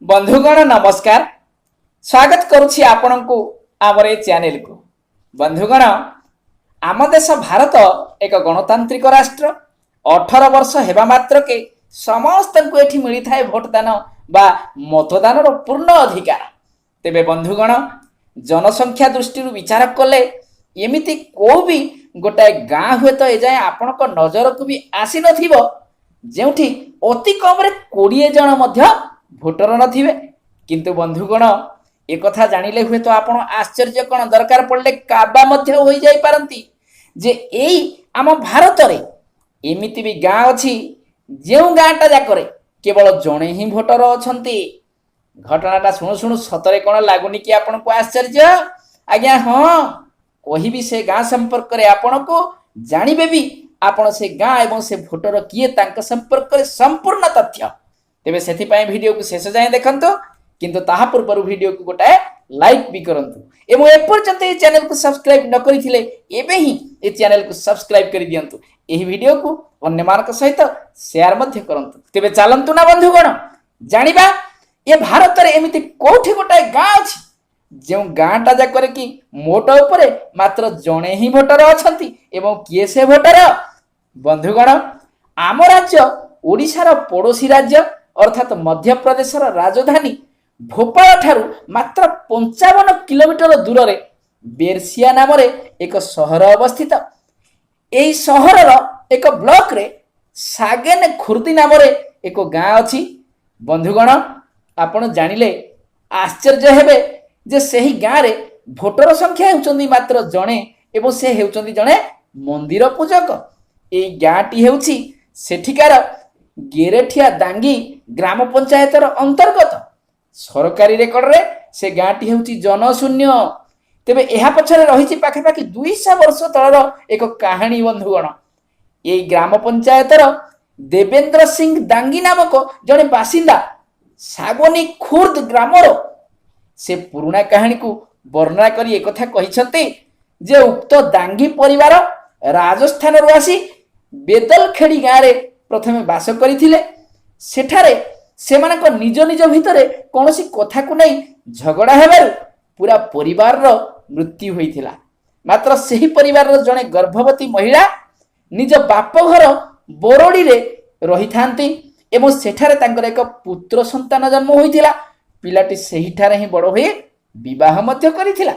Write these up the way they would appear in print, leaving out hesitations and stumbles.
ବନ୍ଧୁଗଣ, ନମସ୍କାର। ସ୍ୱାଗତ କରୁଛି ଆପଣଙ୍କୁ ଆମର ଏ ଚ୍ୟାନେଲକୁ। ବନ୍ଧୁଗଣ, ଆମ ଦେଶ ଭାରତ ଏକ ଗଣତାନ୍ତ୍ରିକ ରାଷ୍ଟ୍ର। 18 ବର୍ଷ ହେବା ମାତ୍ରକେ ସମସ୍ତଙ୍କୁ ଏଠି ମିଳିଥାଏ ଭୋଟଦାନ ବା ମତଦାନର ପୂର୍ଣ୍ଣ ଅଧିକାର। ତେବେ ବନ୍ଧୁଗଣ, ଜନସଂଖ୍ୟା ଦୃଷ୍ଟିରୁ ବିଚାର କଲେ ଏମିତି କୋଉ ବି ଗୋଟାଏ ଗାଁ ହୁଏତ ଏଯାଏଁ ଆପଣଙ୍କ ନଜରକୁ ବି ଆସିନଥିବ, ଯେଉଁଠି ଅତି କମରେ 20 ଜଣ ମଧ୍ୟ ଭୋଟର ନଥିବେ। କିନ୍ତୁ ବନ୍ଧୁଗଣ, ଏକଥା ଜାଣିଲେ ହୁଏତ ଆପଣ ଆଶ୍ଚର୍ଯ୍ୟ କ'ଣ, ଦରକାର ପଡ଼ିଲେ କାବା ମଧ୍ୟ ହୋଇଯାଇପାରନ୍ତି ଯେ ଏଇ ଆମ ଭାରତରେ ଏମିତି ବି ଗାଁ ଅଛି, ଯେଉଁ ଗାଁଟା ଯାକରେ କେବଳ ଜଣେ ହିଁ ଭୋଟର ଅଛନ୍ତି। ଘଟଣାଟା ଶୁଣୁ ଶୁଣୁ ସତରେ କ'ଣ ଲାଗୁନି କି ଆପଣଙ୍କୁ ଆଶ୍ଚର୍ଯ୍ୟ? ଆଜ୍ଞା ହଁ, କହିବି ସେ ଗାଁ ସମ୍ପର୍କରେ ଆପଣଙ୍କୁ। ଜାଣିବେ ବି ଆପଣ ସେ ଗାଁ ଏବଂ ସେ ଭୋଟର କିଏ, ତାଙ୍କ ସମ୍ପର୍କରେ ସମ୍ପୂର୍ଣ୍ଣ ତଥ୍ୟ। ତେବେ ସେଥିପାଇଁ ଭିଡ଼ିଓକୁ ଶେଷ ଯାଏଁ ଦେଖନ୍ତୁ, କିନ୍ତୁ ତାହା ପୂର୍ବରୁ ଭିଡ଼ିଓକୁ ଗୋଟାଏ ଲାଇକ୍ ବି କରନ୍ତୁ ଏବଂ ଏପର୍ଯ୍ୟନ୍ତ ଏହି ଚ୍ୟାନେଲକୁ ସବସ୍କ୍ରାଇବ୍ ନ କରିଥିଲେ ଏବେ ହିଁ ଏ ଚ୍ୟାନେଲକୁ ସବସ୍କ୍ରାଇବ୍ କରିଦିଅନ୍ତୁ। ଏହି ଭିଡ଼ିଓକୁ ଅନ୍ୟମାନଙ୍କ ସହିତ ସେୟାର ମଧ୍ୟ କରନ୍ତୁ। ତେବେ ଚାଲନ୍ତୁ ନା ବନ୍ଧୁଗଣ, ଜାଣିବା ଏ ଭାରତରେ ଏମିତି କୋଉଠି ଗୋଟାଏ ଗାଁ ଅଛି, ଯେଉଁ ଗାଁଟା ଯାକରେ କି ମୋଟ ଉପରେ ମାତ୍ର ଜଣେ ହିଁ ଭୋଟର ଅଛନ୍ତି ଏବଂ କିଏ ସେ ଭୋଟର। ବନ୍ଧୁଗଣ, ଆମ ରାଜ୍ୟ ଓଡ଼ିଶାର ପଡ଼ୋଶୀ ରାଜ୍ୟ ଅର୍ଥାତ୍ ମଧ୍ୟପ୍ରଦେଶର ରାଜଧାନୀ ଭୋପାଳ ଠାରୁ ମାତ୍ର 55 କିଲୋମିଟର ଦୂରରେ ବେରସିଆ ନାମରେ ଏକ ସହର ଅବସ୍ଥିତ। ଏହି ସହରର ଏକ ବ୍ଲକରେ ସାଗେନ ଖୁର୍ଦି ନାମରେ ଏକ ଗାଁ ଅଛି। ବନ୍ଧୁଗଣ, ଆପଣ ଜାଣିଲେ ଆଶ୍ଚର୍ଯ୍ୟ ହେବେ ଯେ ସେହି ଗାଁରେ ଭୋଟର ସଂଖ୍ୟା ହେଉଛନ୍ତି ମାତ୍ର ଜଣେ ଏବଂ ସେ ହେଉଛନ୍ତି ଜଣେ ମନ୍ଦିର ପୂଜକ। ଏଇ ଗାଁଟି ହେଉଛି ସେଠିକାର ଗେରେଠିଆ ଦାଙ୍ଗି ଗ୍ରାମ ପଞ୍ଚାୟତର ଅନ୍ତର୍ଗତ। ସରକାରୀ ରେକର୍ଡରେ ସେ ଗାଁଟି ହେଉଛି ଜନଶୂନ୍ୟ। ତେବେ ଏହା ପଛରେ ରହିଛି ପାଖାପାଖି 200 ବର୍ଷ ତଳର ଏକ କାହାଣୀ। ବନ୍ଧୁଗଣ, ଏଇ ଗ୍ରାମ ପଞ୍ଚାୟତର ଦେବେନ୍ଦ୍ର ସିଂ ଦାଙ୍ଗି ନାମକ ଜଣେ ବାସିନ୍ଦା ସାଗୋନି ଖୁର୍ଦ ଗ୍ରାମର ସେ ପୁରୁଣା କାହାଣୀକୁ ବର୍ଣ୍ଣନା କରି ଏକଥା କହିଛନ୍ତି ଯେ ଉକ୍ତ ଦାଙ୍ଗି ପରିବାର ରାଜସ୍ଥାନରୁ ଆସି ବେଦଲଖେଡ଼ି ଗାଁରେ ପ୍ରଥମେ ବାସ କରିଥିଲେ। ସେଠାରେ ସେମାନଙ୍କ ନିଜ ନିଜ ଭିତରେ କୌଣସି କଥାକୁ ନେଇ ଝଗଡ଼ା ହେବାରୁ ପୁରା ପରିବାରର ମୃତ୍ୟୁ ହୋଇଥିଲା। ମାତ୍ର ସେହି ପରିବାରର ଜଣେ ଗର୍ଭବତୀ ମହିଳା ନିଜ ବାପଘର ବରୋଡ଼ିରେ ରହିଥାନ୍ତି ଏବଂ ସେଠାରେ ତାଙ୍କର ଏକ ପୁତ୍ର ସନ୍ତାନ ଜନ୍ମ ହୋଇଥିଲା। ପିଲାଟି ସେହିଠାରେ ହିଁ ବଡ଼ ହୋଇ ବିବାହ ମଧ୍ୟ କରିଥିଲା।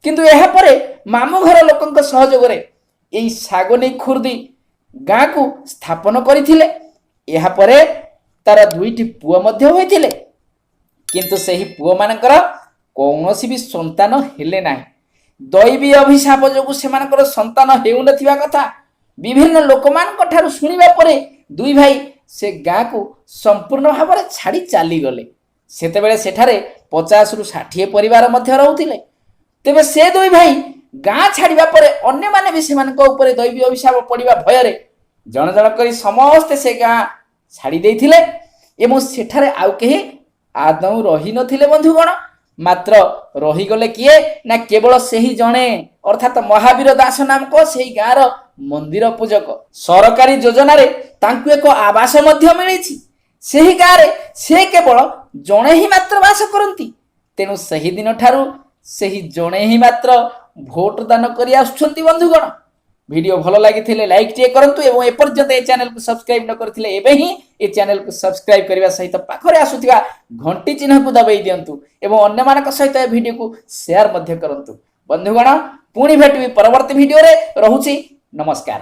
କିନ୍ତୁ ଏହାପରେ ମାମୁଁ ଘର ଲୋକଙ୍କ ସହଯୋଗରେ ଏଇ ସାଗୋନି ଖୁର୍ଦି ଗାଁକୁ ସ୍ଥାପନ କରିଥିଲେ। ଏହାପରେ ତାର ଦୁଇଟି ପୁଅ ମଧ୍ୟ ହୋଇଥିଲେ, କିନ୍ତୁ ସେହି ପୁଅମାନଙ୍କର କୌଣସି ବି ସନ୍ତାନ ହେଲେ ନାହିଁ। ଦୈବୀ ଅଭିଶାପ ଯୋଗୁଁ ସେମାନଙ୍କର ସନ୍ତାନ ହେଉନଥିବା କଥା ବିଭିନ୍ନ ଲୋକମାନଙ୍କ ଠାରୁ ଶୁଣିବା ପରେ ଦୁଇ ଭାଇ ସେ ଗାଁକୁ ସମ୍ପୂର୍ଣ୍ଣ ଭାବରେ ଛାଡ଼ି ଚାଲିଗଲେ। ସେତେବେଳେ ସେଠାରେ 50ରୁ 60 ପରିବାର ମଧ୍ୟ ରହୁଥିଲେ। ତେବେ ସେ ଦୁଇ ଭାଇ ଗାଁ ଛାଡ଼ିବା ପରେ ଅନ୍ୟମାନେ ବି ସେମାନଙ୍କ ଉପରେ ଦୈବୀ ଅଭିଶାପ ପଡ଼ିବା ଭୟରେ ଜଣ ଜଣ କରି ସମସ୍ତେ ସେ ଗାଁ ଛାଡ଼ି ଦେଇଥିଲେ ଏବଂ ସେଠାରେ ଆଉ କେହି ଆଦୌ ରହିନଥିଲେ। ବନ୍ଧୁଗଣ, ମାତ୍ର ରହିଗଲେ କିଏ ନା କେବଳ ସେହି ଜଣେ, ଅର୍ଥାତ୍ ମହାବୀର ଦାସ ନାମକ ସେହି ଗାଁର ମନ୍ଦିର ପୂଜକ। ସରକାରୀ ଯୋଜନାରେ ତାଙ୍କୁ ଏକ ଆବାସ ମଧ୍ୟ ମିଳିଛି। ସେହି ଗାଁରେ ସେ କେବଳ ଜଣେ ହିଁ ମାତ୍ର ବାସ କରନ୍ତି। ତେଣୁ ସେହି ଦିନ ଠାରୁ ସେହି ଜଣେ ହିଁ ମାତ୍ର ଭୋଟ ଦାନ କରି ଆସୁଛନ୍ତି। ବନ୍ଧୁଗଣ, ଭିଡ଼ିଓ ଭଲ ଲାଗିଥିଲେ ଲାଇକ୍ ଟିଏ କରନ୍ତୁ ଏବଂ ଏପର୍ଯ୍ୟନ୍ତ ଏ ଚ୍ୟାନେଲକୁ ସବସ୍କ୍ରାଇବ୍ ନ କରିଥିଲେ ଏବେ ହିଁ ଏ ଚ୍ୟାନେଲକୁ ସବସ୍କ୍ରାଇବ୍ କରିବା ସହିତ ପାଖରେ ଆସୁଥିବା ଘଣ୍ଟି ଚିହ୍ନକୁ ଦବାଇ ଦିଅନ୍ତୁ ଏବଂ ଅନ୍ୟମାନଙ୍କ ସହିତ ଏ ଭିଡ଼ିଓକୁ ସେୟାର ମଧ୍ୟ କରନ୍ତୁ। ବନ୍ଧୁଗଣ, ପୁଣି ଭେଟିବି ପରବର୍ତ୍ତୀ ଭିଡ଼ିଓରେ। ରହୁଛି, ନମସ୍କାର।